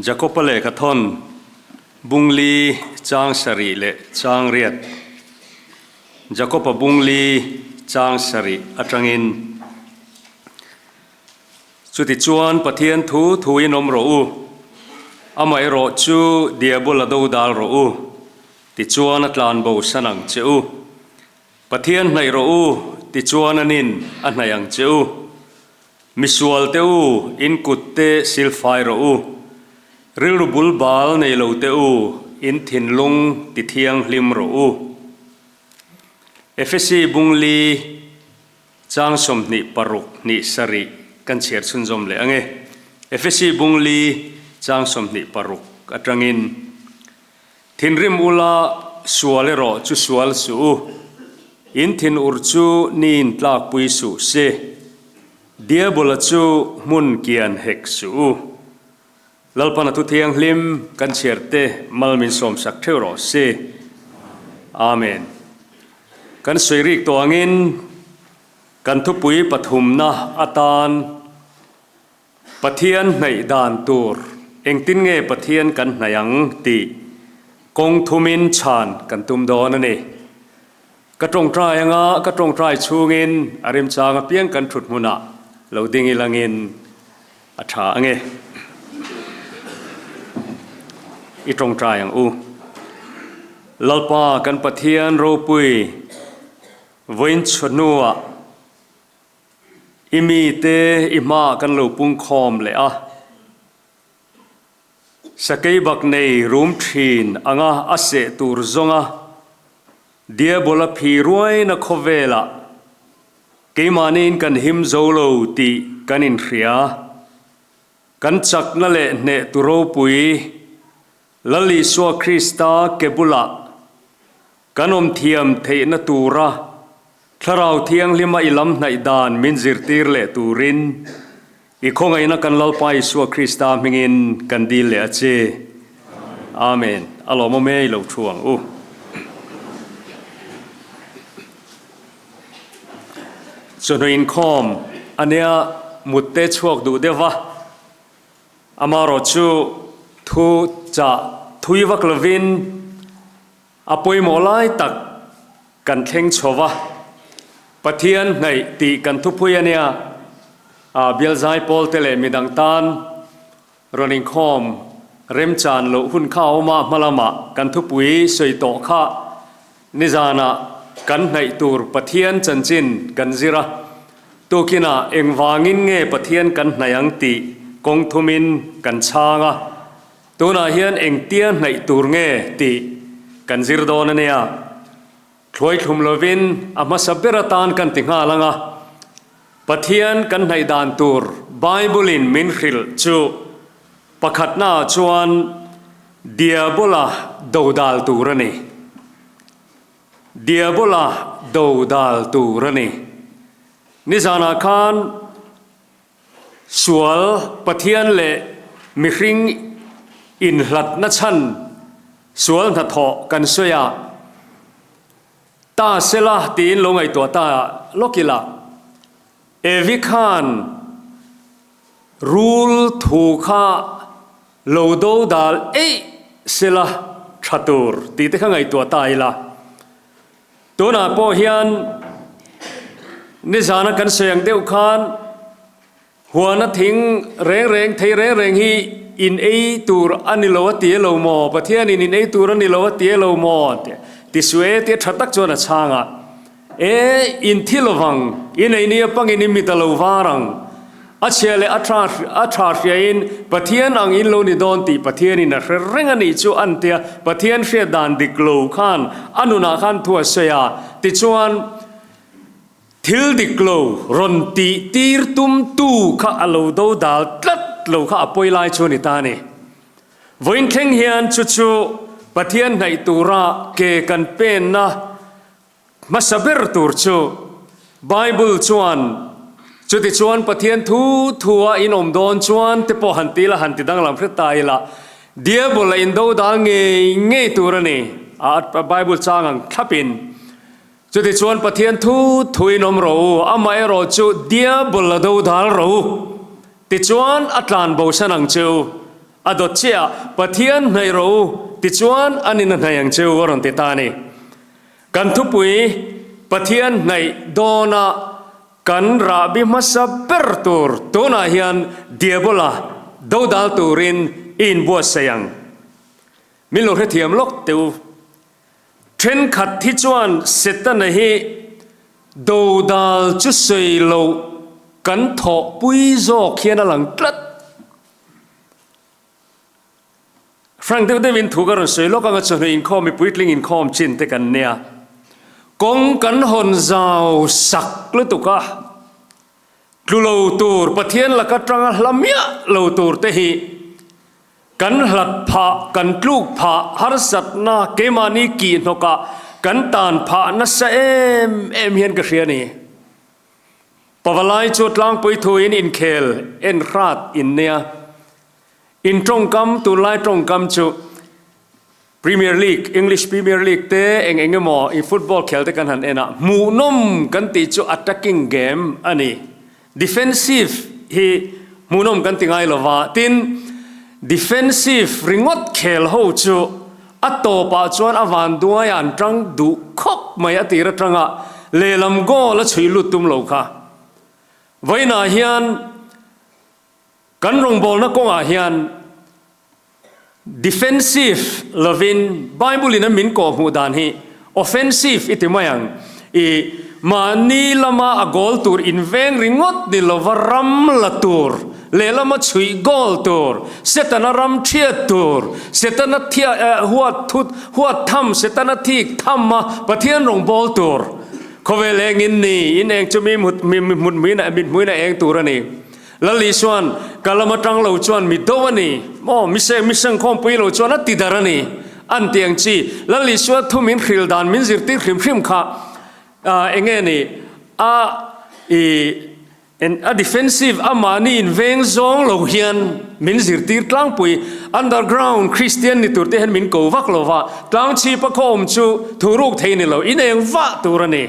Jakopa lehkha thawn bungli chang sarih leh chang riat. Jakopa bungli chang sarih atangin, Chutichuan Pathian thu thuin awm rawh u, amaherawh chu Diabola dodal rawh u, tichuan a tlanbo san ang che u. Pathian hnaih rawh u, tichuan anin a hnaih ang che u. Misual te u, in kut te silfai rawh u. Rilru bul bal nei lo te u, in thinlung ti thianghlim rawh u. Efesi bungli chang 26 hnih sarih kan chhiar chhunzawm leh ang e. Efesi bungli chang 26 atangin. Thinrim ula sual erawh chu sual suh u, in thin ur chu niin tlakpui suh se, Diabola chu hmun kian hek suh u. Lalpan a thu thianghlim kan chhiar te mal min sawmsak theuh rawh se. Amen. Kan sawi rik tawh angin kan thupui pathumna atan Pathian hnaih dan tur, engtin nge Pathian kan hnaih ang tih kawng thumin chhan kan tum dawn a ni. Ka tawngtai anga ka tawngtai chhungin a remchang apiang kan thut hmunah lo ding ilangin a tha ange. I tawngtai ang u. Lalpa kan Pathian ropui vawiin chhuahnuah I mite i hmaah kan lo pungkhawm leh a, sakei bak nei rum thin anga a seh tur zawnga Diabola phi ruaina khawvelah keimahniin kan him zo lo tih kan inhria. Kan chakna leh hneh tu ropui Lal Isua Krista ke bulah kan awm thiam theihna tura Thlarau Thianghlima i lam hnaih dan min zirtir leh turin i khawngaihna kan Lalpa Isua Krista hmingin kan dil leh a che. Amen. A lawmawm e, i lo thu ang u. Chawhnu inkhawm ania mutte chhuak duh deuh va, amarawh chu thu chah thui vak lovin, A pawimawh lai tak kan thleng chho va, Pathian hnaih tih kan thupui a nia, a bialzai pawl te leh midang tan rawn inkhawm remchan loh hun kha a awm a, hma lamah kan thupui sawi tawh kha nizanah kan hnaih tur Pathian chanchin kan zir a, tukinah engvangin nge Pathian kan hnaih ang tih kawng thumin kan chhang a. Tunah hian engtia hnaih tur nge tih kan zir dawn a nia. Thluai thlum lovin a hmasa ber atan kan ti nghal ang a. Pathian kan hnaih dan tur Bible-in min hrilh chu pakhatnaah chuan Diabola dodal tur a ni. Diabola dodal tur a ni. Nizanah khan. Sual Pathian leh mihring inhlatna chhan sual hnathawh kan sawi a, ta sela tiin lo ngaihtuah ta lawk ila, Evi khan rul thu kha lo do dal eih sela tha tur tih te kha ngaihtuah ta ila. Tunah pawh hian nizana kan sawi ang deuh khan huana thing reng reng thei reng reng hi in ei tur a ni lo a ti elo maw? Pathianin in ei tur a ni lo a ti elo maw? Ti suh e tia tha tak chuan a chhang a. E, in thi lovang, in ei nia pangin in mit a lo var ang. A chhia leh a tha a tha hriain Pathian ang in lo ni dawn tih Pathianin a hre reng a nih chu an tia Pathian hriat dan dik lo khan a nunah khan thu a sawi a. Tichuan, thil dik lo rawn tih tir tum tu kha a lo do dal tlat lo kha a pawi lai chu a ni ta a ni. Vawiin thleng hian chu chu Pathian hnaih tura ke kan penna Hmasa ber tur chu Bible chuan chutichuan Pathian thu thua in awm dawn chuan te pawh han ti ila, han ti danglam hret ta ila, Diabol a indo dal ngei ngei tur a ni a, Bible chang ang thlapin. Chutichuan Pathian thu thu in awm rawh u, amaherawh chu Diabol a do dal rawh u, tichuan a tlan bosan ang che u. A dawt chiah ah, Pathian hnaih rawh u, tichuan an in a hnaih ang che u a rawn ti ta a ni. Kan thupui Pathian hnaih dawnah kan rahbi hmasa ber tur tunah hian Diabola dodal turin i inbuatsaih ang. Min lo hrethiam lawk teh u. Thenkhat hi chuan Setana hi dodal chu sawi loh kan thawhpui zawk hian a lang tlat. Frank deuh deuhin thu ka rawn sawi lawk anga chawhnu inkhawm mipui tling inkhawm chin te kan nia. Kawng kan hawn zau sak lutuk a, tlu lo tur Pathian laka tanga hla miah lo tur te hi kan hlat phah, kan tluk phah, harsatna keimahni kihhnawkah kan tan phah nasa em em hian ka hria a ni. Pavalai chu tlangpui thuin inkhel en hrat in nia. In tawngkam, tunlai tawngkam chu Premier League, English Premier League te eng eng emaw in football khel te kan han en a, hmuhnawm kan tih chu attacking game a ni. Defensive hi hmuhnawm kan ti ngai lova, tin defensive ringawt khel ho chu A tawpah chuan a vanduai an tang duh khawp mai a tir atanga lehlam goal a chhui lut tum lo kha. Vawiinah hian kan rawngbawlna kawngah hian defensive lovin Bible in a min kawh hmuh dan hi offensive i ti mai ang. I mahni lama a goal tur inveng ringawt ni lova ram la tur, lehlama chhuih goal tur, Setana ram thiat tur, Setana thia huat thut huat tham, Setana thik tham a Pathian rawng bawl tur. Khawvel eng in ni, in eng chu mi hmut mi hmut muina mit muina eng tur a ni. Lal Isuan, Ka lam atang lo chuan mi do a ni, maw mi seng mi sengkhawmpui lo chuan a ti dar a ni, an ti ang chi. Lal Isua thu min hril dan min zirtir hrim hrim kha eng nge ni a i a defensive a mahni inveng zawng lo hian min zirtir tlangpui. Underground Christian ni tur te hian min ko vak lo va, tlang chhipa khaw awm chu thu ruk thei ni lo, ineng vah tur a ni.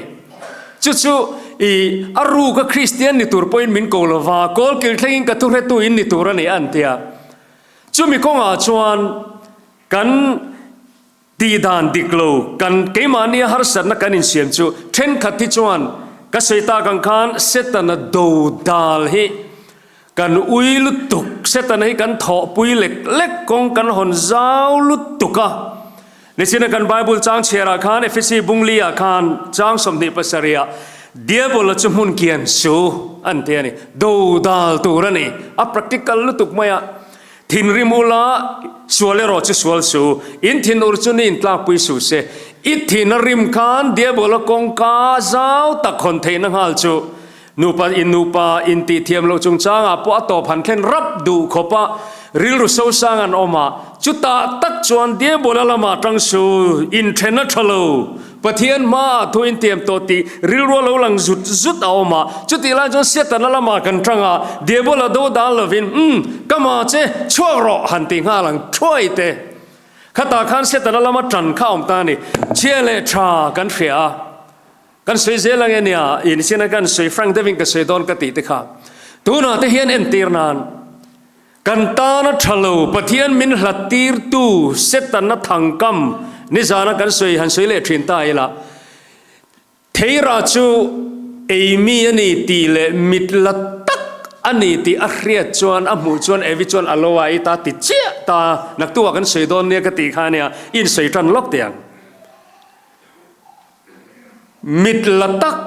Chu chu i a ruk a Kristian ni tur pawhin min ko lo va, kawl kil thlengin ka thuhretu in ni tur a ni a an ti a. Chumi kawngah chuan kan tihdan dik lo, kan keimahnia harsatna kan insiam chu thenkhat hi chuan ka sawi tak ang khan Setana do dal hi kan ui lutuk, Setana hi kan thawhpui lek lek kawng kan hawn zau lutuk a. Nichina kan Bible chang chhiarah khan Efesi bungli ah khan chang 27 ah Diabola chu hmun kian su an ti a ni. Do dal tur a ni. A practical lutuk mai a. Thinrim ula sual erawh chu sual su. In thin ur chu ni intlakpui su se. I thin a rim khan Diabola kawngka zau tak hawn theihna nghal chu Nupa in nupa intih thiam loh chungchangah pawh a tawp han thlen rap duh khawp a, rilru sosang an awm a, chutah tak chuan Diabola lamah tang su, inthen a tha lo, Pathian hmaah thu intiam tawh tih rilru a lo lang zut zut a awm a, chutih lai chuan Setana lamah kan tang a, Diabola do dan lovin, Umm, ka ma che, chhuak rawh han ti nghal ang thuai te. Khatah khan Setana lama tan kha a awm ta a ni, chhia leh tha kan hria a. Kan sawi zel ang e nia, inchina kan sawi frank deuhin ka sawi dawn ka tih te kha. Tunah te hian entir nan kan tana tha lo Pathian min hlat tirtu Setana thangkam nizana kan sawi han sawi leh thin ta ila. Theira chu ei mi a ni tih leh mit la tak a ni tih a hriat chuan a hmuh chuan Evi chuan a lo ai ta ti chiah ta naktuah kan sawi dawn nia ka tih kha nia in sawi tan lawk teh ang. Mit la tak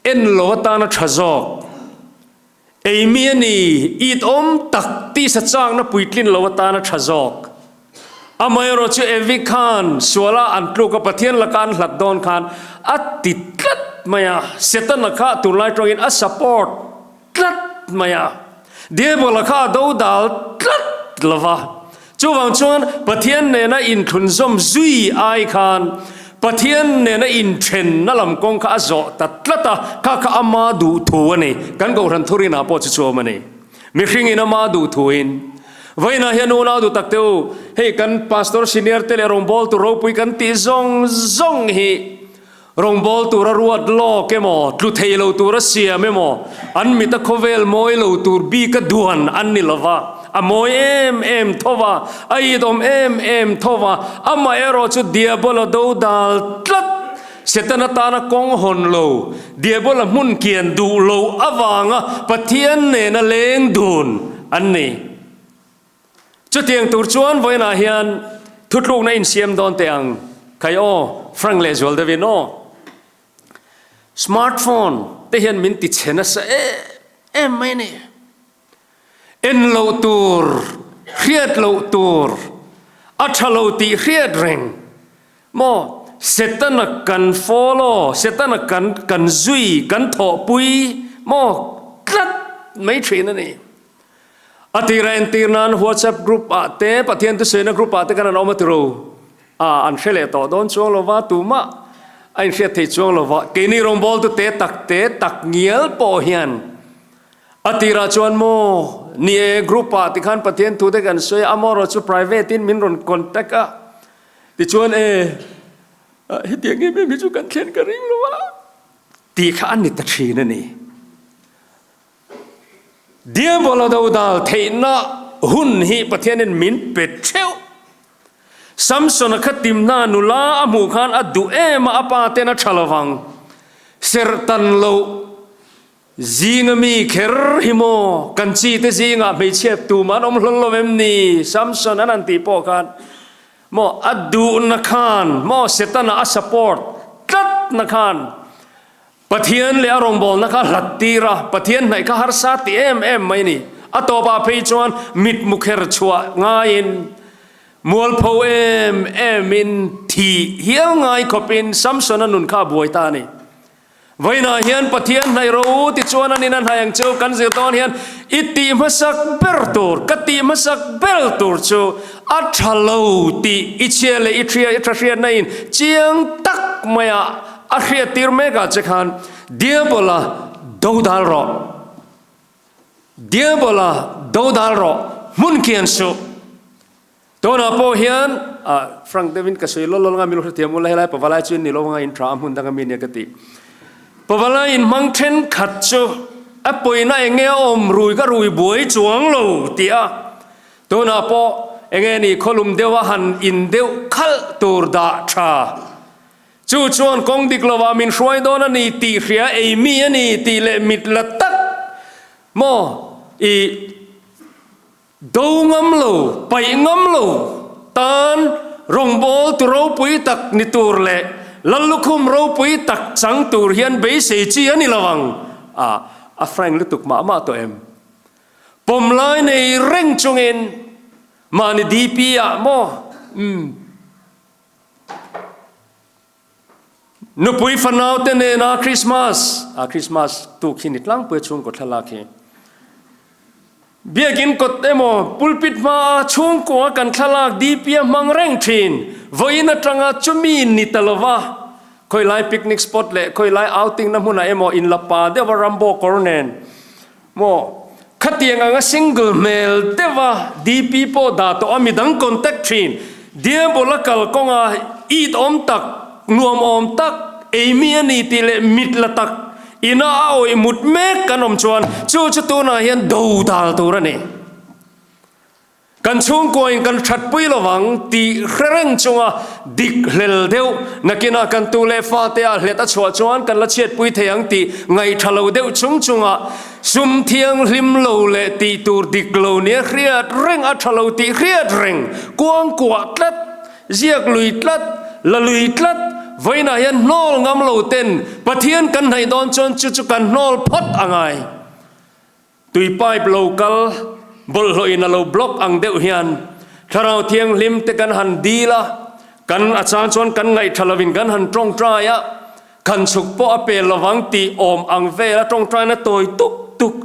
en lo atana tha zawk. Ei mi a ni, it awm tak tisa chakna puitlin lo atana tha zawk. Amaherawh chu Evi khan suala an tluk a Pathian laka an hlat dawn khan a ti tlat mai a, Setana kha tunlai tawngin a support tlat mai a, Diabola kha a dodal tlat lo va. Chuvang chuan Pathian nena inthlunzawm zui ai khan Pathian nena inthenna lam kawng kha a zawh ta tlat a, kha kha ama duh thu a ni. Kan Kohhran thurinah pawh chu chuam a ni. Mihringin ama duh thuin. Vawiinah hian unau duh tak te u, hei kan Pastor Senior te leh rawngbawltu ropui kan tih zawng zawng hi Rawngbâwl tura ruat lâwk emaw, tlu thei lo tura siam emaw, an mita khawvêl mawi lo tur bîka duan an ni lo va. a mawi em em tho va, a itawm em em tho va, amaherawhchu Diabola dodal tlat, Setana tana kawng hawn lo, Diabola hmun kian duh lo avanga Pathian nena leng dun an ni. Chutiang tur chuan vawiinah hian thutlukna insiam dawn teh ang. Khai aw, Frank leh zual deuhin aw. Smartphone te hian min ti chhe nasa em em mai a ni. En loh tur, hriat loh tur, a tha lo tih hriat reng maw? Setana kan follow, Setana kan kan zui, kan thawhpui maw tlat mai thin a ni. A tira entir nan WhatsApp group ah te Pathian thusawiina group ah te kan an awm a tiro a, an hre leh tawh dawn chuang lo va, tumah a inhriat thei chuang lo va, keini rawngbawltu te tak te tak ngial pawh hian a tirah chuan maw ni e group ah tikhan Pathian thu te kan sawi a, amaherawh chu private in min rawn contact a, tichuan e hetiang em em hi chu kan thlen ka ring lo a tih kha a ni ta thin a ni. Diabola dodal theihna hun hi Pathianin min pe theuh. Samsona kha Timna nula a hmuh khan a duh em a, a pa ten a tha lovang. Serhtan loh zinga mi kher hi maw kan chi te zingah hmeichhia tum an awm hlawl lo em ni? Samson an han tih pawh khan maw a duhna khan maw Setana a support tlatna khan Pathian leh a rawngbawlna kha hlat tir a, Pathian hnaih kha harsa ti em em mai ni. A tawpah phei chuan mitmu kher chhuah ngaiin, mualpho em emin thih hial ngai khawpin Samsona nun kha a buai ta a ni. Vawiinah hian Pathian hnaih rawh u tichuan a nina hnaih ang chu kan zir dawn hian i tih hmasak ber tur, ka tih hmasak ber tur chu a tha lo tih i chhia leh i hria i tha hriatna in chiang tak maia A hriattir mekah che khan Diabola dodal rawh, Diabola dodal rawh, hmun kian suh. Tunah pawh hian ah Frank deuhin ka sawi lawl lawl anga min lo hrethiam ula helai pavalai chu in ni lo anga in tha a hmun danga mi nia ka ti. Pavalai in hmang thenkhat chu a pawina eng nge a awm rui ka rui buai chuang lo tih a tunah pawh eng nge ni khawlum deuha han in deuh khalh tur dah tha Chu chuan kawng dik lovah min hruai dawn a ni tih hria ei mi a ni tih leh mit la tak maw i do ngam lo, paih ngam lo tan rawngbawltu ropui tak ni tur leh Lallukhum ropui tak chang tur hian beisei chi a ni lo ang a, a frank lutuk mah mah tawh em? Pawm lai nei reng chungin mahni DP ah maw umm. Nupui fanau te nena Christmas, a Christmas tuk hi ni tlangpui a chhungkaw thlalak hi. Biakin kawt emaw pulpit hmaa chhungkua kan thlalak DP a hmang reng thin. Vawiin atanga chumi ni ta lova khawilai picnic spot leh khawilai outing na hmunah emaw inla pa deuha Rambo kawr nen Maw? Khatiang anga single hmel deuha DP pawh dah tawh a midang contact thin. Diabola kal kawnga it awm tak, nuam awm tak, ei mi a ni tih leh mit la tak ina a awih mut mek kan awm chuan chu chu tunah hian do dal tur a ni. Kan chhungkuain kan thatpui lovang tih hre reng chunga dik hlel deuh nakinah kan tu leh fate ah hlet a chhuah chuan kan la chhiatpui thei ang tih ngaihṭha lo deuh chung chunga sum thianghlim lo leh tih tur dik lo nia hriat reng a ṭha lo tih hriat reng kuangkuah tlat, ziak lui tlat, la lui tlat, vawiinah hian hnawl ngam lo ten Pathian kan hnaih dawn chuan chu chu kan hnawl phawt a ngai. Tui pipe lo kal bawlhhlawh in a lo block ang deuh hian Thlarau Thianghlim te kan han dil a, kan a chang chuan kan ngaihtha lovin kan han tawngtai a, khan chhuk pawh a pel lovang tih awm ang vel a tawngtaina tawi tuk tuk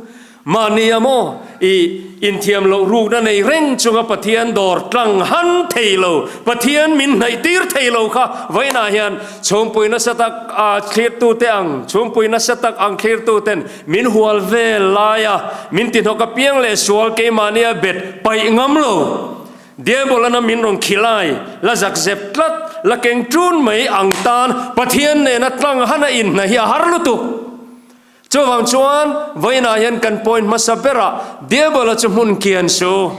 mahni a maw i inthiam loh rukna nei reng chunga Pathian dawr tlang han thei lo, Pathian min hnaih tir thei lo kha vawiinah hian chhungpui nasa tak a thlirtute ang chhungpui nasa tak ang thlirtuten Min hual vel laia min tihnawk apiang leh sual keimahnia bet paih ngam lo. Diabolana min rawn khilai, la zak zep tlat, la keng ṭun mai ang tan Pathian nena tlang hana inhna hi a har lutuk. Chuvang chuan vawiinah hian kan point hmasa berah Diabola chu hmun kian su,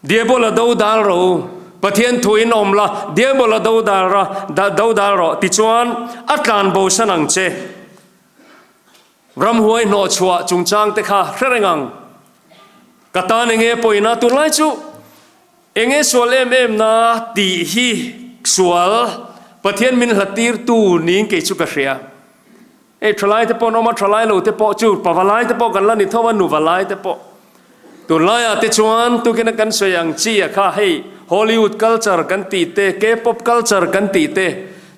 Diabola do dal rawh u, Pathian thu in awm la, Diabola do dal ra, do dal rawh tichuan a tlan bosan ang che. Ramhuai hnawhchhuah chungchang te kha hre reng ang. Ka tan enge pawina tunlai chu enge sual em em na tih hi sual Pathian min hlattirtu niin kei chu ka hria. Hei thalai te pawh an awm a, thalai lo te pawh chu pavalai te pawh kan la ni tho a, nuvalai te pawh. Tunlaiah te chuan tukina kan sawi ang chi a kha hei Hollywood culture kan tih te, K-pop culture kan tih te,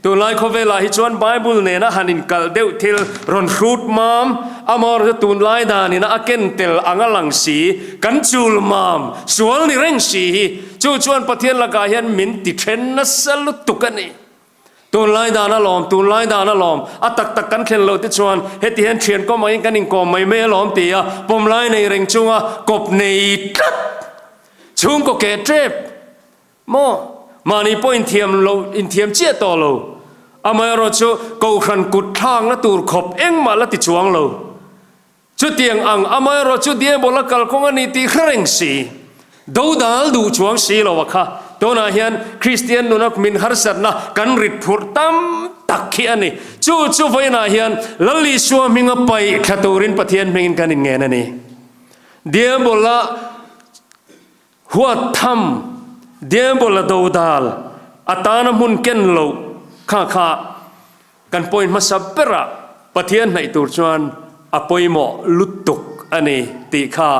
tunlai khawvelah hi chuan Bible nena han inkalh deuh thil rawn hrut mam, amaherawhchu tunlai danina a ken tel ang a lang si, kan chul mam, sual ni reng si hi chu chuan Pathian lakah hian min ti then nasa lutuk a ni. Tunlai dan a lawm, tunlai dan a lawm, a tak tak kan thlen loh te chuan heti hian thian kawm angin kan inkawm mai mai alawm ti a, pawmlai nei reng chunga kawp nei tlat chhungkaw keh tep maw? Mahni pawh inthiam lo, inthiam chiah tawh lo. Amaherawhchu Kohhran kut thlakna tur khawp engmah la ti chuang lo. Chutiang ang amaherawh chu Diabola kalkawng a ni tih hre reng si, dodal duh chuang si lo a kha. Tunah hian Kristian nuna min harsatna kan rit phurh tam tak khi a ni. Chu chu vawiinah hian Lal Isua hminga paih thla turin Pathian hmingin kan inngen a ni. Diabola huat tham, Diabola dodal atana hmun ken loh kha kha Kan point hmasa berah Pathian hnaih tur chuan a pawimawh lutuk a ni tih kha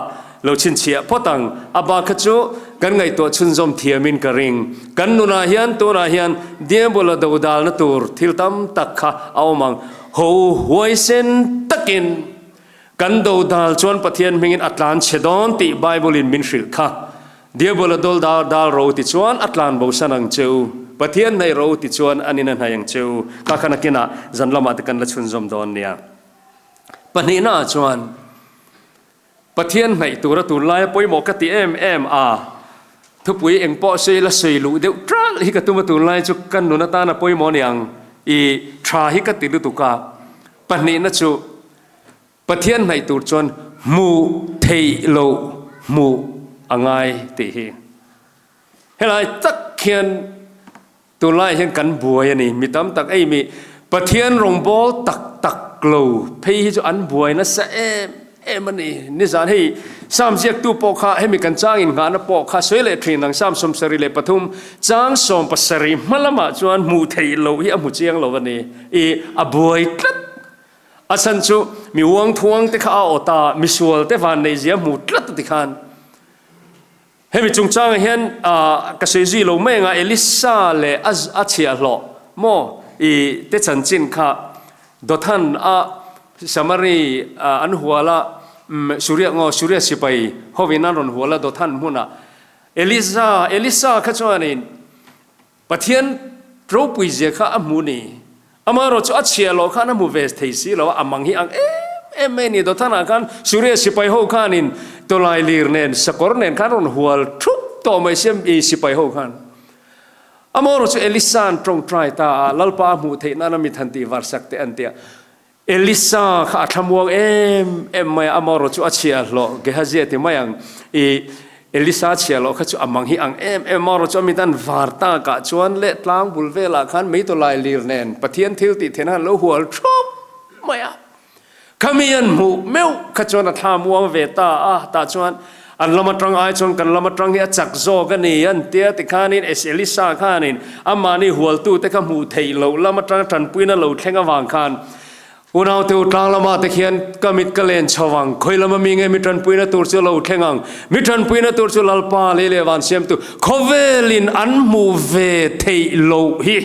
lo chhinchhiah phawt ang. A bak kha chu kan ngaihtuah chhunzawm thiamin ka ring. Kan nunah hian tunah hian Diabola dodalna tur thil tam tak kha a awm ang. Ho huaisen takin kan dodal chuan Pathian hmingin a tlan chhe dawn tih Bible-in min hrilh kha. Diabola dawl dal dal ro ti chuan a tlan bosan ang che u, Pathian hnaih ro ti chuan an in a hnaih ang che u. Kha kha nakinah zan lamah te kan la chhunzawm dawn nia. Pahnihna ah chuan Pathian hnaih tura tunlaia pawimawh ka ti em em a, thupui eng pawh sawi la sawi luh deuh ṭalh hi ka tum a tunlai chu kan nun atana pawimawh ni ang i ṭha hi ka ti lutuk a. Pahnihna chu Pathian hnaih tur chuan hmuh theih loh hmuh a ngai tih hi. Helai tak hian tunlaiah hian kan buai a ni. Mi tam tak ei mi Pathian rawngbâwl tak tak lo phei hi chu an buai nasa em em a ni. Nizan hei Psalm ziaktu pawh kha hemi kan chang innghahna pawh kha sawi leh thin ang Psalm 73 chang 17 hma lamah chuan hmuh theih loh hi a hmu chiang lo a ni. I a buai tlat. A chhan chu mi uangthuang te kha a awt a, misual te vanneihzia hmu tlat a ti khan. Hemi chungchangah hian ka sawi zui lo mai anga Elisa leh a chhiahhlawh maw i te chanchin kha Dothan a Samari an hual a, Suria ngaw Suria sipai hovin an rawn hual a Dothan hmunah Elisa Elisa kha chuanin Pathian ropui zia kha a hmu ni. Amaherawh chu a chhiah loh khan a hmu ve thei si lo a, a mang hi ang em em mai a ni. Dothanah khan Suria sipai ho khanin tawlai lir nen sakawr nen khan rawn hual thup tawh mai sia i sipai ho khan. Amaherawh chu Elisa'n tawngtai ta a, Lalpa a hmuh theih nana mithan tih varsak te an ti a. Elisa kha a thlamuang em em mai a, amaherawh chu a chhiahhlawh Gehazi a ti mai ang. I Elisa chhiahhlawh kha chu a mang hi ang em em, amaherawh chu a mit an var takah chuan leh tlang bul velah khan meitawlai lir nen Pathian thil tih theihna khan lo hual thup mai a. Khami an hmuh meuh kha chuan a thlamuang ve ta a, tah chuan an lam atang ai chuan kan lam atang hi a chak zawk a ni an tia tikhanin Elisa khanin amahni hualtute kha hmuh theih loh lam atanga tanpuina lo thleng avang khan unaute u tlang lamah te khian ka mit ka len chho ang, khawi lama mi nge mi tanpuina tur chu lo thleng ang, mi tanpuina tur chu Lalpa lei leh van siamtu khawvelin an hmuh ve theih loh hi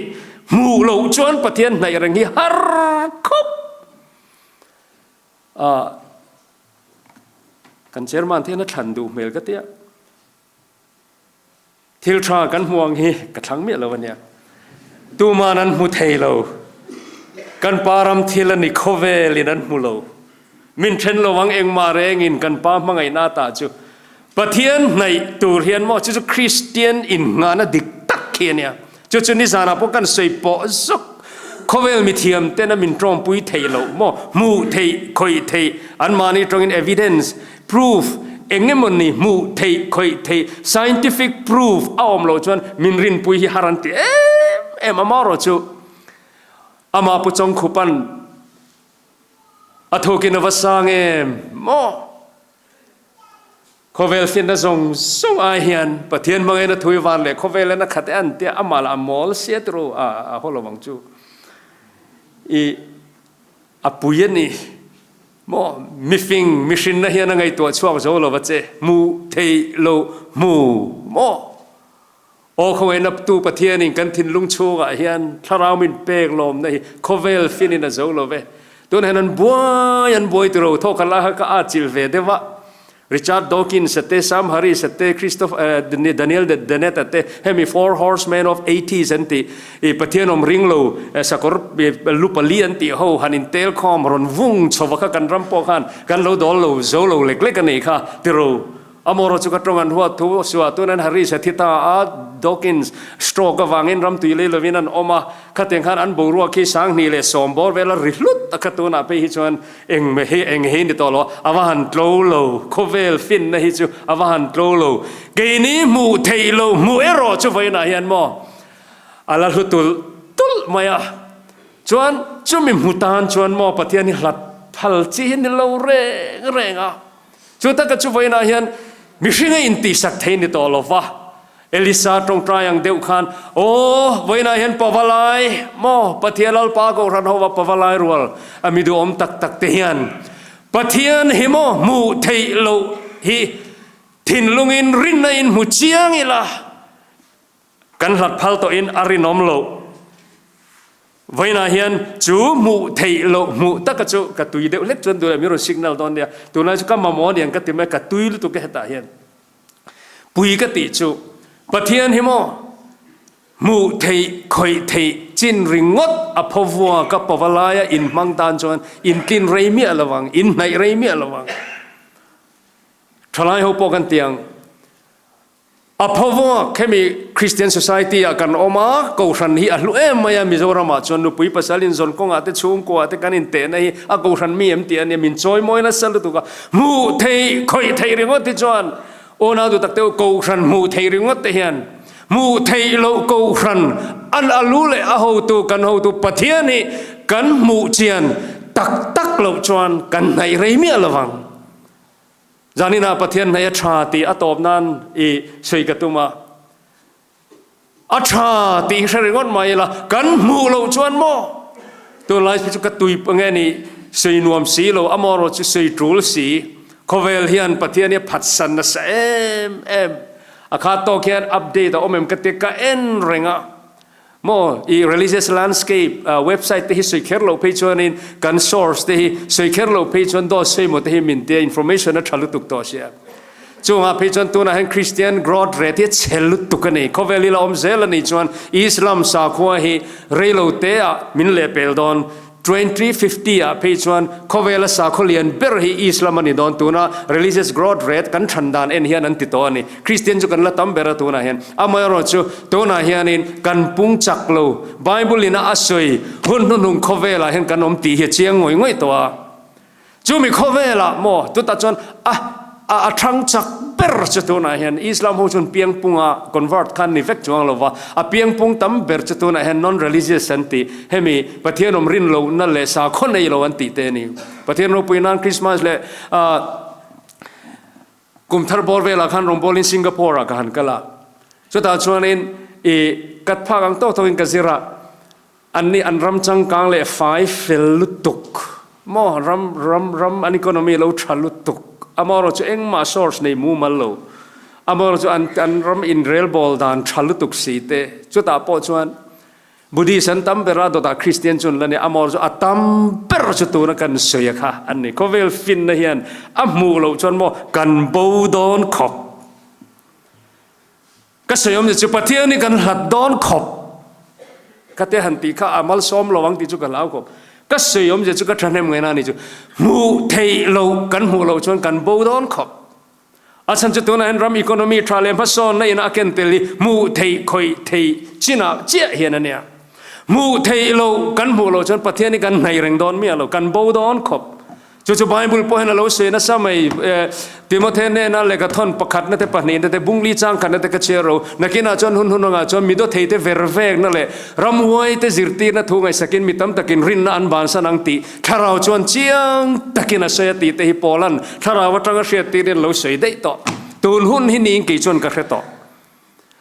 hmuh loh chuan Pathian hnaih reng hi har khawp a. Kan chairman te hian a thlan duh hmel ka tia. Thil tha kan hmu ang hi ka thlang miah lo a nia. Tuman an hmu thei lo. Kan pa ram thil a ni khawvelin an hmu lo. Min then lo ang engmah rengin kan pa hmangaihna ta chu Pathian hnaih tur hian maw chu chu Kristian innghahna dik tak khi a nia. Chu chu nizanah pawh kan sawi pawh zawk. Khawvel mithiam ten a min tawngpui theih loh maw? Hmuh theih, khawih theih, anmahni tawngin evidence, proof, eng emawni hmuh theih, khawih theih, scientific proof a awm loh chuan min rinpui hi har an ti em em a marawh chu amah Pu Chawngkhupan a thukin a va sang em maw? Khawvel finna zawng zawng ai hian Pathian hmangin a thui van leh khawvel en a khat e an tia amah lah a mawl sia turu a a haw lo ang chu i a pui a ni maw mifing mihrinna hian a ngaihtuah chhuak zo lo va che hmuh theih lo hmu maw Aw khawngaihna tu Pathianin kan thinlung chhungah hian thlarau min pek lawmna hi khawvel finin a zo lo ve. Tun hian an buai an buai tiro thaw kha lai kha ka at chilh ve deuh a. Richard Dawkins a te, Sam Harris a te, Christoph Daniel Dennett a te, hemi Four Horsemen of Atheists an tih i Pathian awm ring lo sakawr lu pali an tih ho han intel khawm rawn vung chhova kha kan ram pawh khan kan lo dawl lo zo lo lek lek a nei kha tiro. Amarawh chu ka tawng an huat thu suah tun an Harris a thi ta a, Dawkins stroke avangin ram tui lei lovin an awm a, khatiang khan an boruak khi 2010 bawr vel a ri hlut a kha tunah phei hi chuan eng hi eng hi ni tawh lo a va han tlo lo, khawvel finna hi chu a va han tlo lo, keini hmuh theih lo hmuh erawh chu vawiinah hian maw a la hlu tulh tulh mai a, chuan chumi hmu tan chuan maw Pathian hi hlat phal chi hi ni lo reng reng a. Chu taka chu vawiinah hian mihring a intihsak thei ni tawh lo va, Elisa tawngtai ang deuh khan, Aw, vawiinah hian pavalai maw, Pathian Lalpa Kohhran hova pavalai rual a mi duhawm tak tak te hian Pathian hi maw hmuh theih loh hi thinlungin rinna in hmu chiang ila, Kan hlat phal tawhin a rinawm loh. Vawiinah hian chu hmuh theih loh hmuh taka chu ka tui deuh hlek chuan duh leh min rawn signal dawn nia. Tunlai chu ka mamawh aniang ka ti mai, ka tui lutuk e hetah hian. Pui ka tih chu Pathian hi maw hmuh theih khawih theih chin ringawt a phawvua ka pava laia inhmang tan chuan intlin rei miah lovang, inhnaih rei miah lovang. Thalai ho pawh kan ti ang. A phaw hemi Christian Society ah kan awm a, Kohhran hi a hlu em mai a, Mizoram ah chuan nupui pasal inzawn kawngah te chhungkua te kan intehna hi a Kohhran mi em tih a nia, min chawimawi nasa lutuk a, hmuh theih khawih theih ringawt hi chuan unau duh tak te u Kohhran hmuh theih ringawt te hian hmuh theih loh Kohhran an a lu leh a hotu kan hotu Pathian hi kan hmuh chian tak tak loh chuan kan hnaih rei miah lovang. Zaninah Pathian hmei a tha tih a tawp nan i sawi ka tum a. A tha tih hi hre ringawt mai ila, kan hmuh loh chuan maw? Tunlai chu ka tui nge ni sawi nuam si lo, amaherawh chu sawi tul si. Khawvel hian Pathian hi a phatsan nasa em em. A khat tawk hian update a awm em ka tia ka en reng a. Maw i religious landscape website te hi sawi kher loh phei chuanin kan source te hi sawi kher loh phei chuan dawt sawi maw te hi min tia information a tha lutuk tawh sia. Chungah phei chuan tunah hian Christian growth rate hi a chhel lutuk a ni. Khawvel hi la awm zel a nih chuan Islam sakhua hi reilo te ah min lehpel dawn. 2050 ah phei chuan khawvela sakhaw lian ber hi Islam a ni dawn. Tuna religious growth rate kan than dan en hian an ti tawh a ni. Christian chu kan la tam ber a tunah hian. Amaherawh chu tunah hianin kan pung chak lo. Bible in a a sawi hun hnuhnung khawvelah hian kan awm tih hi a chiang ngawih ngawih tawh a. Chumi khawvelah maw chutah chuan a a a thang chak ber chu tunah hian Islam ho chuan piangpunga convert khan ni vek chuang lova, a piangpung tam ber chu tunah hian non-religious an tih, hemi Pathian awm rin lohna leh sakhaw nei lo an tih te a ni. Pathian ropui nan Christmas leh ah kum thar bawr velah khan rawngbawlin Singapore ah ka han kal a, chutah chuanin ih kat phak ang tawk tawkin ka zir a, An nih an ram changkang leh fai fel lutuk maw ram ram ram an economy lo tha lutuk amaherawh chu engmah source nei mumal lo amaherawh chu an an ram inrelbawl dan tha lutuk si te chutah pawh chuan Buddhist an tam ber a dawtah Christian chu an la nia amaherawh chu a tam ber chu tuna kan sawi a kha an ni khawvel finna hian a hmuh loh chuan maw kan bo dawn khawp. Ka sawi awmzia chu Pathian hi kan hlat dawn khawp ka te han tih kha a malsawm lo ang tih chu ka hlau khawp. Ka sawi awmzia chu ka thahnem ngaihna a ni chu hmuh theih loh kan hmuh loh chuan kan bo dawn khawp. A chhan chu tunah hian ram economy tha leh hmasawnna ina a ken tel hi hmuh theih khawih theih chinah chiah hian a nia. Hmuh theih loh kan hmuh loh chuan Pathian hi kan hnaih reng dawn miah lo, kan bo dawn khawp. Chu chu Bible pawh hian a lo sawi nasa mai. Timothy hnena lehkha thawn pakhatna te pahnihna te bungli changkhatna te ka chhiar ro. Nakinah chuan hun hun angah chuan mi dawthei te ver vekna leh ramhuai te zirtirna thu ngaihsakin mi tam takin rinna an bansan ang tih thlarau chuan chiang takin a sawi a tih te hi Paula'n thlarau atanga hriattirin a lo sawi daih tawh. Tun hun hi niin kei chuan ka hre tawh.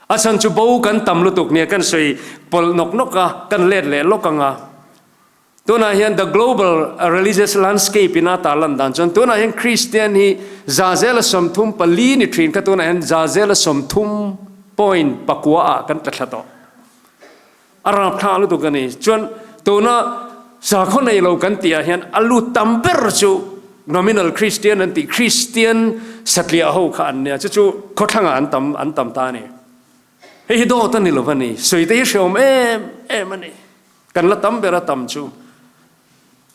A chhan chu bo kan tam lutuk nia kan sawi pawlh nawk nawk a, kan let leh lawk ang a. Tunah hian the global religious landscape in a tarlan dan chuan tunah hian Kristian hi zazela 34 ni thin kha tunah hian zazela 30.9 ah kan tla thla tawh. A rapthla lutuk a ni. Chuan tuna sakhaw nei lo kan tih ah hian a lut tam ber chu nominal Christian an tih Christian satliah ho kha an nia. Chu chu khawthlangah an tam an tam ta a ni. Hei hi dawt a ni lo va ni. Sawi te hi hreawm em em a ni. Kan la tam ber a tam chu.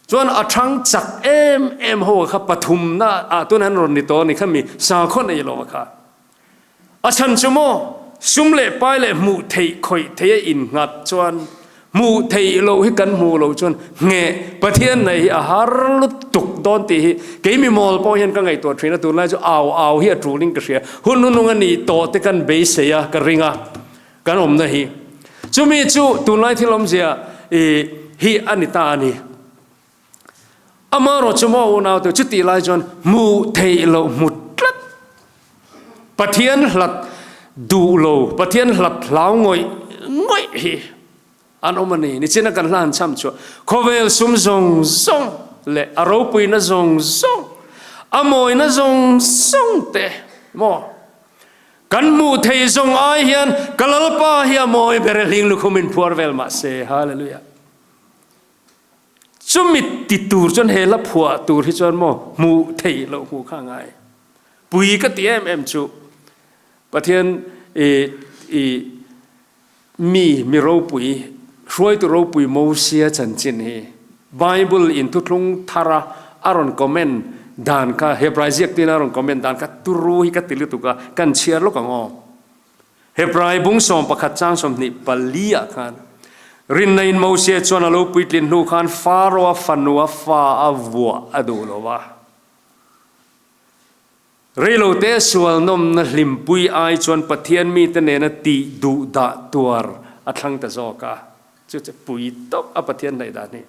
Chuan a thang chak em em ho kha pathumna ah tun an rawn ni tawh a ni kha mi sakhaw nei lo kha. A chhan chu maw sum leh pai leh hmuh theih khawih theih a innghat chuan hmuh theih loh hi kan hmuh loh chuan ngheh Pathian nei hi a har lutuk dawn tih hi kei mi mawl pawh hian ka ngaihtuah thin a, tunlai chu au au hi a tulin ka hria. Hun hunung a nih tawh te kan beisei a ka ring a. Kan awmna hi chumi chu tunlai thil awmzia hi a ni ta a ni. Amaherawh chu maw unaute chutih lai chuan hmuh theih loh hmu tlat Pathian hlat duh lo, Pathian hlat hlau ngawih ngawih hi an awm a ni. Nichina kan hla han cham chhuah khawvel sum zawng zawng leh a ropuina zawng zawng, a mawina zawng zawng te maw Kan hmuh theih zawng ai hian ka Lalpa hi a mawi ber e hling lukhum in phuar vel mah se. Hallelujah. Chumi ti tur chuan he hla phuah tur hi chuan maw hmuh theih loh hmuh kha ngai. Pui ka ti em em chu Pathian i i mi mi ropui hruaitu ropui Mosia chanchin hi Bible in thuthlung thara a rawn comment dan kha Hebrai ziaktuin a rawn comment dan kha turu hi ka ti lutuk a, kan chhiar lawk ang aw. Hebrai bung 11 chang 24 ah khan rinna in Mosia chuan a lo puitlin hnu khan Pharaoh-a fanua fa a vuah a duh lo va. Reilote sualnawmna hlimpui ai chuan Pathian mite nena tih duh dah tuar a thlang ta zawk a, chu chu pui tawp a Pathian hnaih dan hi.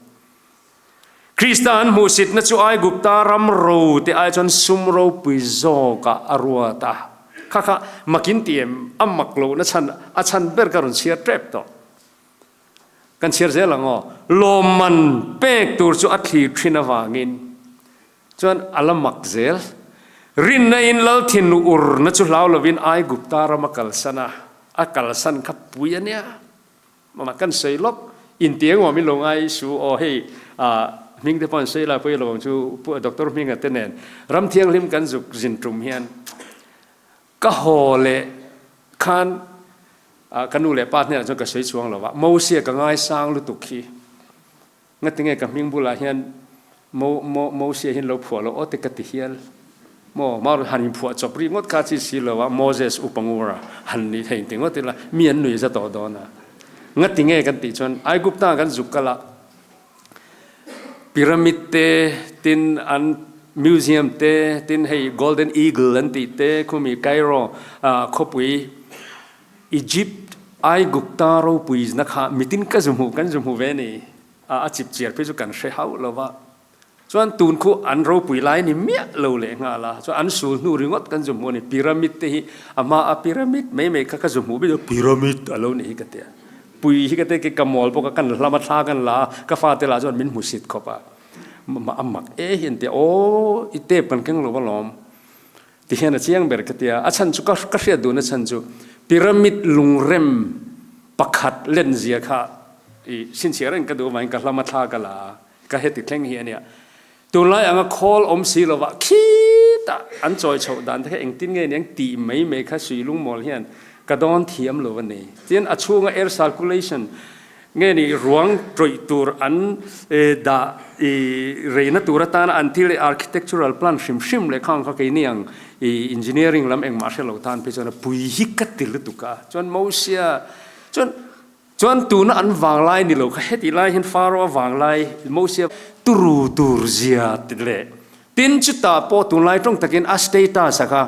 Krista an hmuhsitna chu Aigupta ram ro te ai chuan sum ropui zawkah a ruat a. Kha kha makin ti em? A mak lohna chhan a chhan ber ka rawn chhiar tep tawh. Kan chhiar zel ang aw. Lawmman pek tur chu a thlir thin avangin Chuan a la mak zel. Rinna in lal thin urna chu hlau lovin Aigupta ram a kalsan a, a kalsan kha pui a nia. Mama kan sawi lawk, inti engmaw min lo ngai su aw hei ah hming te pawh an sawi lai pawh i lo ang chu Pu Doctor Hminga te nen ram thianghlim kan zuk zin tum hian ka haw leh khan ah ka nu leh pa hnenah chuan ka sawi chuang lo va, Mosia ka ngaisang lutuk hi. Ngatinge ka hming bulah hian Mo Mo Mosia hian lo phuah lo aw te ka ti hial. Maw Maur han inphuah chawp rih ngawt kha chi si lo a, Moses Upangura han nih thei inti ngawt ila mi an nui za tawh dawn a. Ngatinge kan tih chuan Aigupta kan zuk kal a, Pyramid te tin an museum te tin hei Golden Eagle an tih te khumi Cairo khawpui Egypt Aigupta ropui na kha mitin ka zu hmuh kan zu hmu ve ni a a chip chiar phei chu kan hre hauh lo va chuan tun khu an ropui lai ni miah lo leh nghal a chuan an sul hnu ringawt kan zu hmuh a ni pyramid te hi a hma a pyramid mai mai kha ka zu hmuh bik pyramid a lo ni hi ka tia pui hi ka te ka mawl bawk a kan hlama thla kan la a ka fate lah chuan min hmu sit khawp a a mak e hi an tia aw i tep kan keng lo va lawm Ti hian a chiang ber ka tia, a chhan chu ka ka hriat duhna chhan chu pyramid lungrem pakhat len zia kha i sinchhiar reng ka duh avangin ka hlama thla ka la a, ka heti thleng hi a nia. Tunlai anga khawl awm si lovah khitah an chawi chhoh dan te kha engtin nge niang tih mai mai kha sui lungmawl hian ka dawn thiam lo a ni. Tin, a chhunga air circulation Nge ni ruang tawih tur an dah i reina tur atana an thil leh architectural plan hrim hrim leh khang kha keini ang i engineering lam engmah hre lo tan phei chuan a pui hi ka ti lutuk a. Chuan Mosia chuan Chuan tuna an vanglai ni lo kha hetih lai hian Pharaoh-a vanglai Mosia turu tur zia ti leh tin chutah pawh tunlai tawng takin a status a kha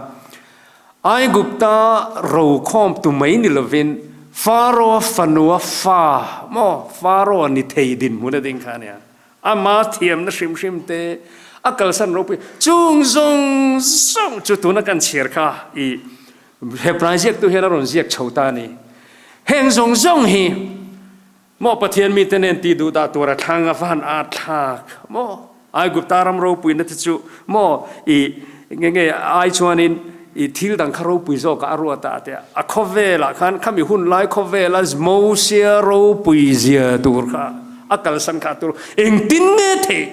Aigupta rokhawm tu mai ni lovin Pharaoh-a fanua fa maw Pharaoh-a ni thei dinhmun a ding kha a nia. Ama thiamna hrim hrim te a kalsan ropui chung zawng zawng chu tuna kan chhiar kha i Hebrai ziaktu hian a rawn ziak chho ta a ni. Heng zawng zawng hi maw Pathian mite nen tih duh dah tur a thlang a van a thlak maw? Aigupta ram ropuina te chu maw i nge nge ai chuanin i thil dang kha ropui zawkah a ruat a tia a khawvelah khan khami hun lai khawvela Mosia ropui zia tur kha a kalsan kha tur engtin nge theih?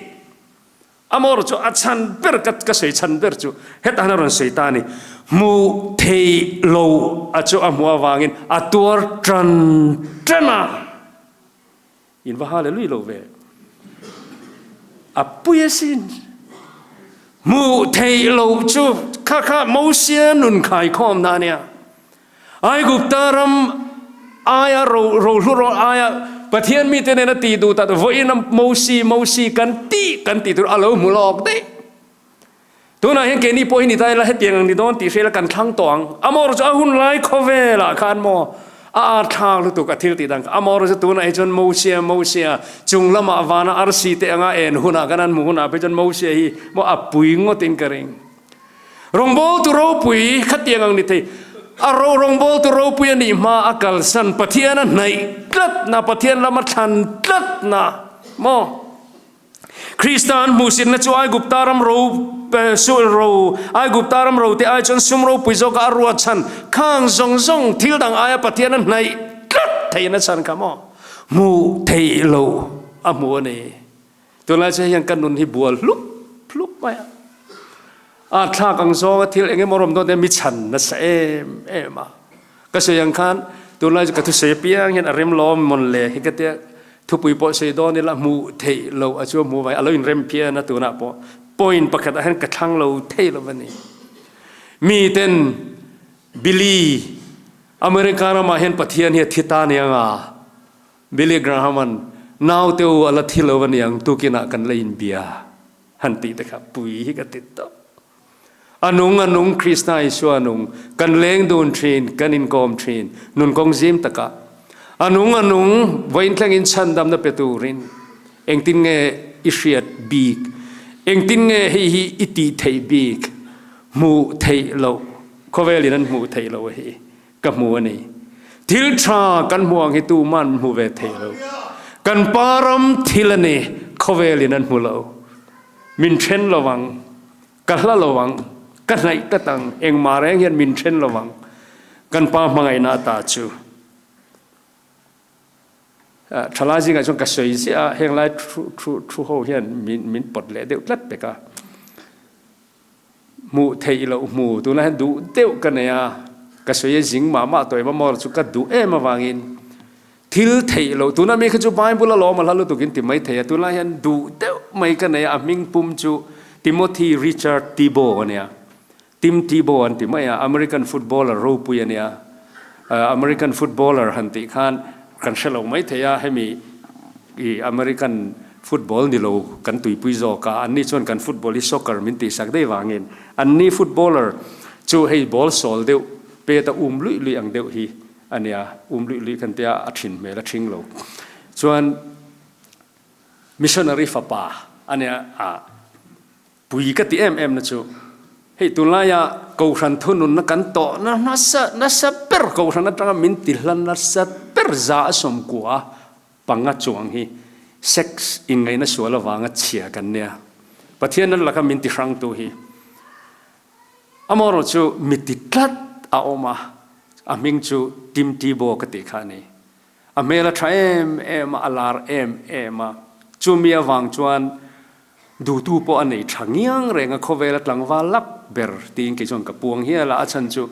Amawr chu a chhan ber ka ka sawi chhan ber chu hetah hian a rawn sawi ta a ni. Hmuh theih lo a chu a hmuh avangin a tuar tan tan a. In va hallelui lo ve. A pui asin. Hmuh theih lo chu kha kha Mosia nun khaikhawmna a nia. Aigupta ram aia ro rohlu ro aia Pathian mite nena tih duh tak vawiin a Mosi Mosi kan tih kan tih tur a lo hmu lawk daih. Tunah hian keini pawh hi ni ta ila hetiang ang ni dawn tih hria ila kan thlang tawh ang. Amawr chu a hun lai khawvelah khan maw a ar thlak lutuk a thil tih dan kha. Amawr chu tunah hi chuan Mosia Mosia chung lamah vana arsi te anga en hunah khan an hmuh hunah phei chuan Mosia hi maw a pui ngawtin ka ring. Rawngbawltu ropui khatiang ang ni thei. A ro rawngbawltu ropui a nih hma a kalsan Pathian a hnaih tlatna, Pathian lama thlan tlatna maw? Krista an hmuhsitna chu Aigupta ram ro ro Aigupta ram rote ai chuan sum ropui zawka a ruat chhan khang zawng zawng thil dang aia Pathian a hnaih tlat theihna chhan kha maw? Hmuh theih loh a hmu a ni. Tunlai chu hei hian ka nun hi bual hlup hlup mai a. A thlak ang zawnga thil eng emaw rawm dawn te mi chhan nasa em em a. Ka sawi ang khan tunlai chu ka thusawi apiang hian a rem lawm mawn le hi ka tia thupui pawh sawi dawn ila hmuh theih loh a chu a hmuh vai a lo inrem phian a tunah pawh point pakhat ah hian ka thlang lo thei lo a ni. Mi ten Billy America ramah hian Pathian hi a thi ta aniang a. Billy Graham-a'n naute u a la thi lo a niang tukinah kan la inbia han tih te kha pui hi ka ti tawp. A nung a nung Krista Isua a nung, kan leng dun thin, kan inkawm thin, nun kawng zim takah. A nung a nung, vawiin thlengin chhandamna pe turin engtin nge i hriat bik, engtin nge hei hi i tih theih bik, hmuh theih loh, khawvelin an hmuh theih loh hi. Ka hmu a ni. Thil tha kan hmu ang hi tuman an hmu ve thei lo. Kan pa ram thil a ni, khawvelin an hmu lo. Min then lo ang, ka hla lo ang, ka hnaih tlat ang, engmah reng hian min then lo ang. Kan pa hmangaihna ata chu. Thalai zingah chuan ka sawi ziah a, heng lai thu thu thu ho hian min min pawt leh deuh tlat pek a. Hmuh theih loh hmu tunah hian duh deuh ka nei a, ka sawi a zing mah mah tawh em a maw chu ka duh em avangin thil theih loh tuna mi kha chu Bible a lawm a hla lutuk in ti mai thei a, tunah hian duh deuh mai ka nei a, a hming pum chu Timothy Richard Tebow a nia, Tim Tebow an ti mai a, American footballer ropui a nia, American footballer han tih khan kan hre lo mai thei a, hemi I American football ni lo kan tuipui zawk a, anni chuan kan football hi soccer min tihsak daih vangin anni footballer chu hei ball sawl deuh pet a um luih luih ang deuh hi a nia, um luih luih kan tia a thin hmel a thing lo. Chuan missionary fapa a nia a. Pui ka ti em em na chu hei tunlaia Kohhran thununna kan tawhna nasa nasa ber Kohhran atanga min ti hla nasa ber za a sawmkua panga chuang hi sex inngaihna sual avanga chhia kan nia. Pathian an laka min ti hrangtu hi amaherawh chu mi ti tlat a awm a, a hming chu Tim Tebow ka tih kha a ni. A hmel a tha em em a, a lar em em a, chumi avang chuan Duhtu pawh a nei tha ngiang reng a, khawvela tlangval lak ber tiin kei chuan ka puang hial a, a chhan chu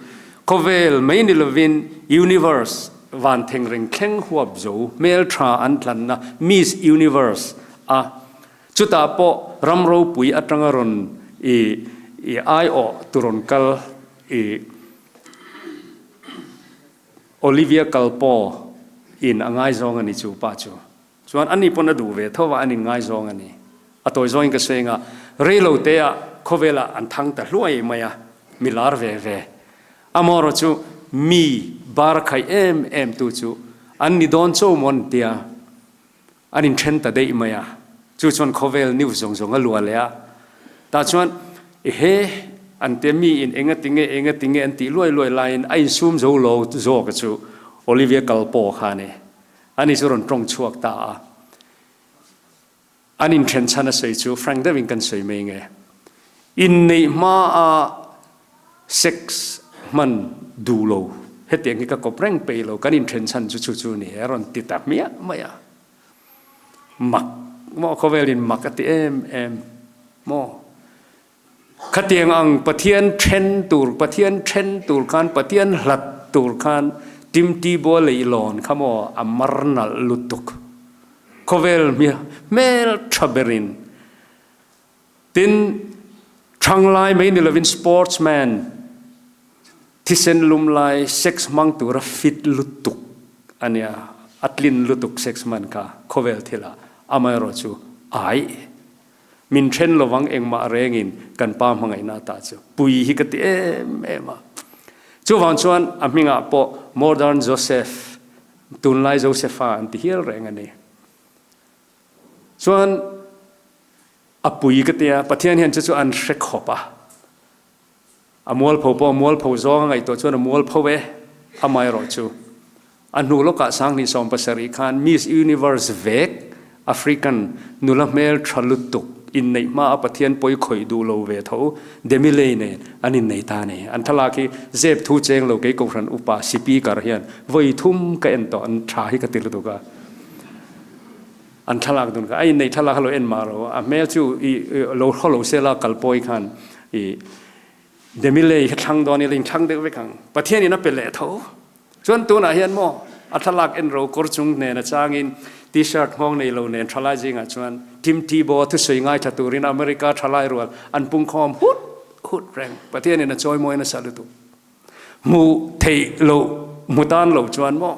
khawvel mai ni lovin Universe van thengreng thleng huap zo hmel tha an tlanna Miss Universe a chutah pawh ram ropui atanga rawn i i aiawh tu rawn kal i Olivia Culpo. In a ngaizawng a ni chu pa chu. Chuan ani pawn a duh ve tho a, an in ngaizawng a ni. A tawi zawngin ka sawi anga reilo te ah khawvel ah an thang ta hluai mai a, mi lar ve ve. Amaherawh chu mi bar khaih em em tu chu an ni dawn cho maw an tia, an in then ta daih mai a. Chu chuan khawvel news zawng zawng a luah leh a. Tah chuan ehe an tia mi in enga tinge enga tinge an tih luai luai laiin a insum zo lo zawk a chu Olivia Culpo kha a ni. Ani chu rawn tawng chhuak ta a. An inthen chhan a sawi chu frank deuhin kan sawi mai nge. Inneih hmaa sex hman duh lo hetiang hi ka kawp reng peih lo, kan inthen chhan chu chu chu ni a rawn ti ta hmiah mai a. Mak maw khawvelin mak a ti em em maw. Khatiang ang Pathian then tur, Pathian then tur khan, Pathian hlat tur khan Tim Tebow leihlawn kha maw a mar nalh lutuk. Khawvel hmel tha berin. Tin, thanglai mai ni lovin sportsman, thisen lum lai, sex hmang tura fit lutuk a nia, a tlin lutuk sex hman kha khawvel thilah amaherawhchu ai. Min then lovang engmah rengin kan pa hmangaihna ta chu pui hi ka ti em em a. Chuvang chuan a hmingah pawh Modern Joseph, tunlai Josepha an ti hial reng a ni. Chuan a pui ka tia, Pathian hian chu chu an hre khawp a. A mualpho pawh a mualpho zawng a ngaihtuah chuan a mualpho e, amaherawhchu a hnu lawkah 2017 khan Miss Universe vek African nula hmel tha lutuk inneih hma a Pathian pawi khawih duh lo ve tho Demi Leigh nen an innei ta a ni. An thlalak hi zep thu cheng lo kei Kohhran upa Sipikar hian vawi thum ka en tawh an tha hi ka ti lutuk a. An thlalak dun kha a inneih thlalak kha lo en mah ro a hmel chu i lo hraw lo sela kal pawi khan i Demilei kha thlang dawn ila in thlang deuh vek ang Pathian in a pe leh tho chuan tunah hian maw a thlalak en ro kawr chung nen a changin t-shirt nghawng nei lo nen thalai zingah chuan Tim Tebow thusawi ngaithla turin America thalai rual an pungkhawm hut hut reng Pathian in a chawimawi nasa lutuk hmuh theih loh hmu tan lo chuan maw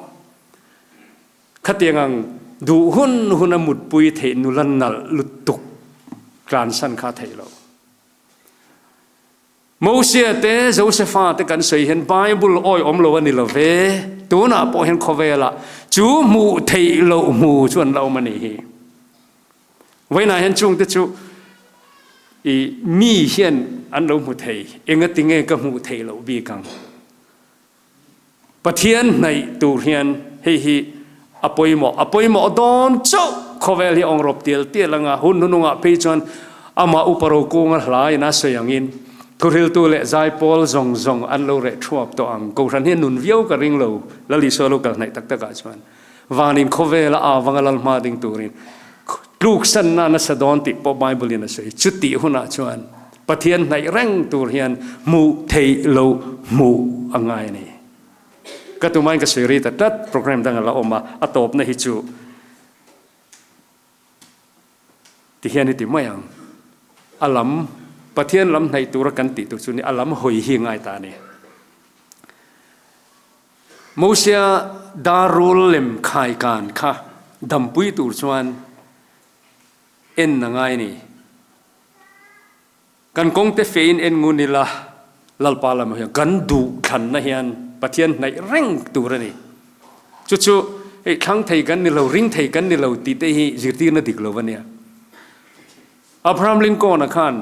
Khatiang ang duh hun hun a mutpui theih nula nalh lutuk tlansan kha a theih lo. Mosia te Josepha te kan sawi hian Bible awi awm lo a ni lo ve, tunah pawh hian khawvelah chu hmuh theih loh hmu chu an la awm a nih hi. Vawiinah hian chungte chu i mi hian an lo hmu thei, engatinge ka hmuh theih loh bik ang? Pathian hnaih tur hian hei hi a pawimawh, a pawimawh dawn chauh. Khawvel hi a awngrawp tial tial anga, hun hnunungah phei chuan amah upa rokunga hla in a sawi angin thuhriltu leh zaipawl zawng zawng an lo reh thuap tawh ang. Kohhran hi a nun viau ka ring lo, Lal Isua lo kal hnaih tak takah chuan vanin khawvela avanga lal hma ding turin tluksanna nasa dawn tih pawh Bible in a sawi. Chutih hunah chuan Pathian hnaih reng tur hian hmuh theih loh hmuh a ngai a ni. Ka tumain ka sawi ri ta tlat, program dang a la awm a, a tawpna hi chu ti hian i ti mai ang. A lam, Pathian lam hnaih tura kan tih tur chu ni, a lam hawi hi ngai ta a ni. Mosia darul lem khaikan kha dampui tur chuan en a ngai a ni. Kan kawngte fein en ngun ila, Lalpa lamah hian kan duh thlanna hian Pathian hnaih reng tur a ni. Chu chu hei thlang thei kan ni lo, ring thei kan ni lo tih te hi zirtirna dik lo a nia. Abraham Lincoln-a khan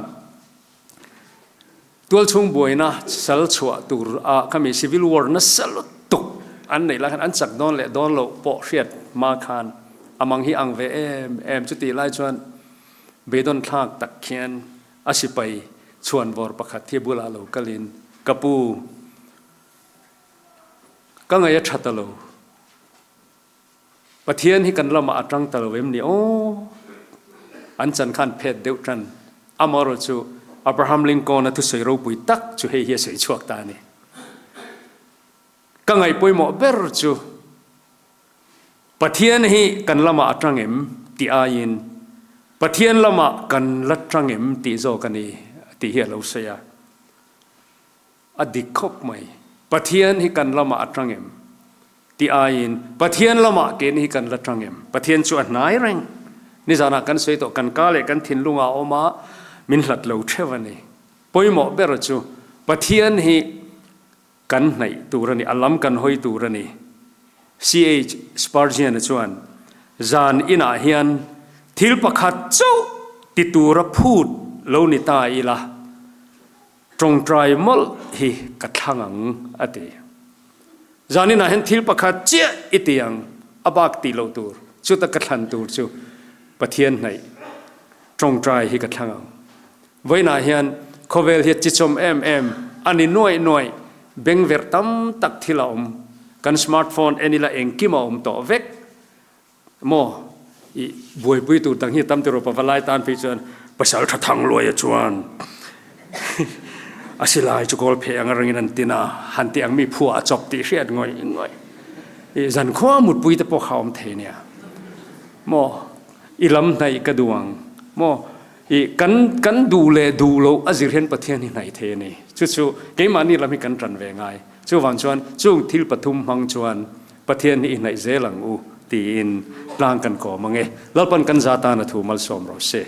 tualchhung buaina sal chhuah tur a khami Civil War nasa lutuk an neih lai khan an chak dawn leh dawn loh pawh hriat hma khan a mang hi ang ve em em chutih lai chuan Beidawn thlak tak khian a sipai chhuanvawr pakhat hi bulah lo kalin, Ka pu, ka ngaih a tha ta lo. Pathian hi kan lamah a tang ta lo em ni aw? An chan khan phet deuh tan. Amaherawh chu Abraham Lincoln-a thusawi ropui tak chu hei hi a sawi chhuak ta a ni. Ka ngaih pawimawh ber chu Pathian hi kan lamah a tang em tih aiin Pathian lamah kan la tang em tih zawk a ni tih hi a lo sawi a. A dik khawp mai. Pathian hi kan lamah a tang em? Tih aiin Pathian lamah keini hi kan la tang em? Pathian chu a hnai reng. Nizanah kan sawi tawh, kan ka leh kan thinlungah a awm a, min hlat lo theuh a ni. Pawimawh ber chu Pathian hi kan hnaih tur a ni, a lam kan hawi tur a ni. CH Spurgeon-a chuan, Zan inah hian thil pakhat chauh ti tura phut lo ni ta ila, Tawngtai mawlh hi ka thlang ang, a ti. Zaninah hian thil pakhat chiah i ti ang, a bak tih loh tur, chuta ka thlan tur chu Pathian hnaih tawngtai hi ka thlang ang. Vawiinah hian khawvel hi a chichawm em em, a ni nuaih nuaih, bengverh tam tak thil a awm, kan smartphone en ila engkim a awm tawh vek. Maw i buaipui tur dang hi tam ti rawh pavalai tan phei chuan pasal tha thang luaia chuan a silai chu kawl pheh anga rangin an tin a, han tih ang mi phuah a chawp tih hriat ngawih ngawih. I zankhua mutpui te pawh kha awm thei nia. Maw i lam hnaih ka duh ang. Maw i kan kan duh leh duh loh a zir hian Pathian hi hnaih thei a ni. Chu chu keimahni lam hi kan tan ve ngai. Chuvang chuan chung thil pathum hmang chuan Pathian hi i hnaih zel ang u tiin tlang kan kawm ang e. Lalpan kan za tan a thu malsawm rawh se.